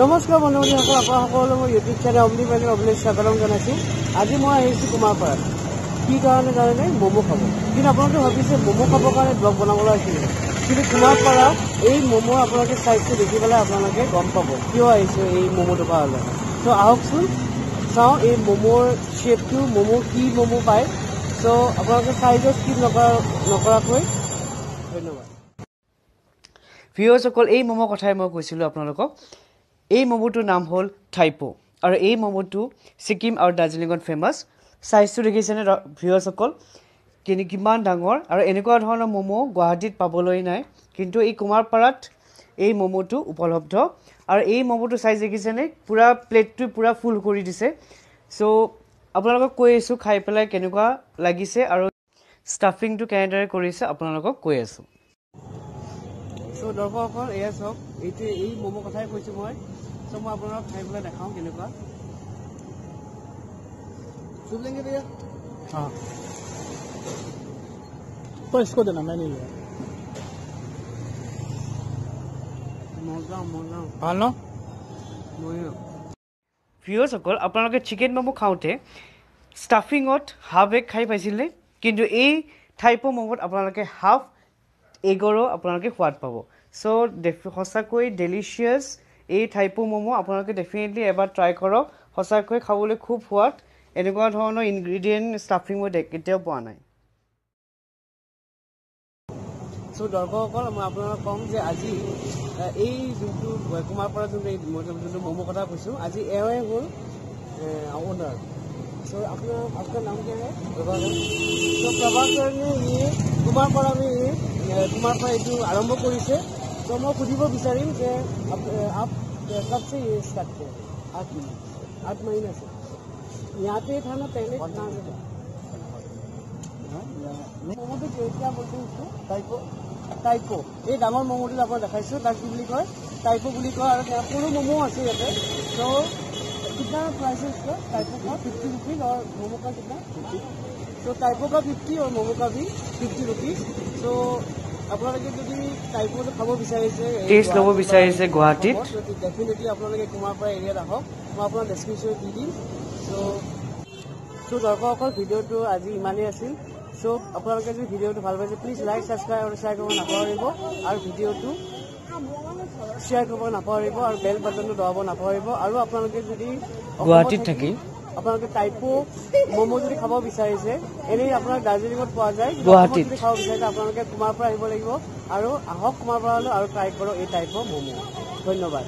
নমস্কাৰ বন্ধু বান্ধৱীসকল, আপোনালোক মোৰ ইউটিউব চেনেল অমনি মেলি অভিলেখ স্বাগতম জনাইছোঁ। আজি মই আহিছোঁ কুমাৰপাৰাত। কি কাৰণে জানেনে? ম'ম' খাব। কিন্তু আপোনালোকে ভাবিছে ম'ম' খাবৰ কাৰণে ব্লগ বনাবলৈ আহিছিলোঁ, কিন্তু কুমাৰপাৰা এই ম'ম' আপোনালোকে চাইজটো দেখি পেলাই আপোনালোকে গম পাব কিয় আহিছোঁ এই ম'ম' দোকানলৈ। চ' আহকচোন চাওঁ এই ম'মৰ শ্বেপটো, ম'ম' কি ম'ম' পায়। চ' আপোনালোকে চাইজত স্কিপ নকৰাকৈ ধন্যবাদ। ভিউৱাৰ্ছসকল, এই ম'ম' কথাই মই কৈছিলোঁ আপোনালোকক। এই ম'ম'টোৰ নাম হ'ল থাইপো আৰু এই ম'ম'টো ছিকিম আৰু দাৰ্জিলিঙত ফেমাছ। চাইজটো দেখিছেনে ভিউৱাৰ্ছসকল, কিমান ডাঙৰ! আৰু এনেকুৱা ধৰণৰ ম'ম' গুৱাহাটীত পাবলৈ নাই, কিন্তু এই কুমাৰপাৰাত এই ম'ম'টো উপলব্ধ। আৰু এই ম'ম'টো চাইজ দেখিছেনে, পূৰা প্লেটটো পূৰা ফুল কৰি দিছে। চ' আপোনালোকক কৈ আছোঁ খাই পেলাই কেনেকুৱা লাগিছে আৰু ষ্টাফিংটো কেনেদৰে কৰিছে আপোনালোকক কৈ আছোঁ। চ' দৰ্শকসকল, এয়া চাওক, এইটোৱে এই ম'ম' কথাই কৈছোঁ মই। চ' মই আপোনালোকক খাই পেলাই দেখাওঁ কেনেকুৱা। चुप लेंगे भैया? हाँ, पर इसको देना, मैं नहीं लूँगा। মজা মজা, ভাল ন? ময়ো। ভিউৱাৰ্ছসকল, আপোনালোকে চিকেন ম'ম' খাওঁতে ষ্টাফিঙত হাফ এগ খাই পাইছিলে, কিন্তু এই থাইপো ম'ম'ত আপোনালোকে হাফ এগৰো আপোনালোকে সোৱাদ পাব। চ' সঁচাকৈ ডেলিচিয়াছ এই থাইপো ম'ম', আপোনালোকে ডেফিনেটলি এবাৰ ট্ৰাই কৰক। সঁচাকৈ খাবলৈ খুব সোৱাদ। এনেকুৱা ধৰণৰ ইনগ্ৰিডিয়েণ্ট ষ্টাফিং মই কেতিয়াও পোৱা নাই। চ' দৰ্শকসকল, মই আপোনালোকক ক'ম যে আজি এই যোনটো কুমাৰপাৰা যোনটো এই যোনটো ম'ম' কথা কৈছোঁ, আজি এওঁৱে হ'ল অ'নাৰ। চ' আপোনাৰ आपका नाम क्या है? প্ৰভাকৰ। চ' প্ৰভাকৰণে এই কুমাৰপাৰা আমি এই কুমাৰপাৰা এইটো আৰম্ভ কৰিছে। চ' মই সুধিব বিচাৰিম যে आप कब से ये स्टार्ट किया? 8 महीने। 8 महीने से यहाँ पे था ना पहले? कहाँ से था? मोमो तो क्या बोलते हैं उसको? टाइपो। টাইপো, এই ডাঙৰ ম'ম'টো আপোনাক দেখাইছোঁ, তাক কি বুলি কয়? টাইপো বুলি কয়। আৰু সৰু ম'ম' আছে ইয়াতে। চ' कितना प्राइस है इसका? टाइपो का 50 रुपीज़ और मोमो का कितना? 50। तो टाइपो का 50 और मोमो का भी 50 रुपीज़। চ' আপোনালোকে যদি টাইপোটো খাব বিচাৰিছে, টেষ্ট ল'ব বিচাৰিছে গুৱাহাটীত, ডেফিনেটলি আপোনালোকে কুমাৰপাৰা এৰিয়াত আহক। মই আপোনাক ডেছক্ৰিপশ্যন দি দিম। চ' দৰ্শকসকল, ভিডিঅ'টো আজি ইমানেই আছিল। চ' আপোনালোকে যদি ভিডিঅ'টো ভাল পাইছে, প্লিজ লাইক, ছাবস্ক্ৰাইব আৰু শ্বেয়াৰ কৰিব নাপাহৰিব, আৰু ভিডিঅ'টো শ্বেয়াৰ কৰিব নাপাহৰিব, আৰু বেল বাটনটো দবাব নাপাহৰিব। আৰু আপোনালোকে যদি গুৱাহাটীত থাকি আপোনালোকে টাইপো ম'ম' যদি খাব বিচাৰিছে, এনেই আপোনাক দাৰ্জিলিঙত পোৱা যায়, গুৱাহাটীত যদি খাব বিচাৰিছে আপোনালোকে কুমাৰপাৰা আহিব লাগিব। আৰু আহক কুমাৰপাৰালৈ আৰু ট্ৰাই কৰক এই টাইপৰ ম'ম'। ধন্যবাদ।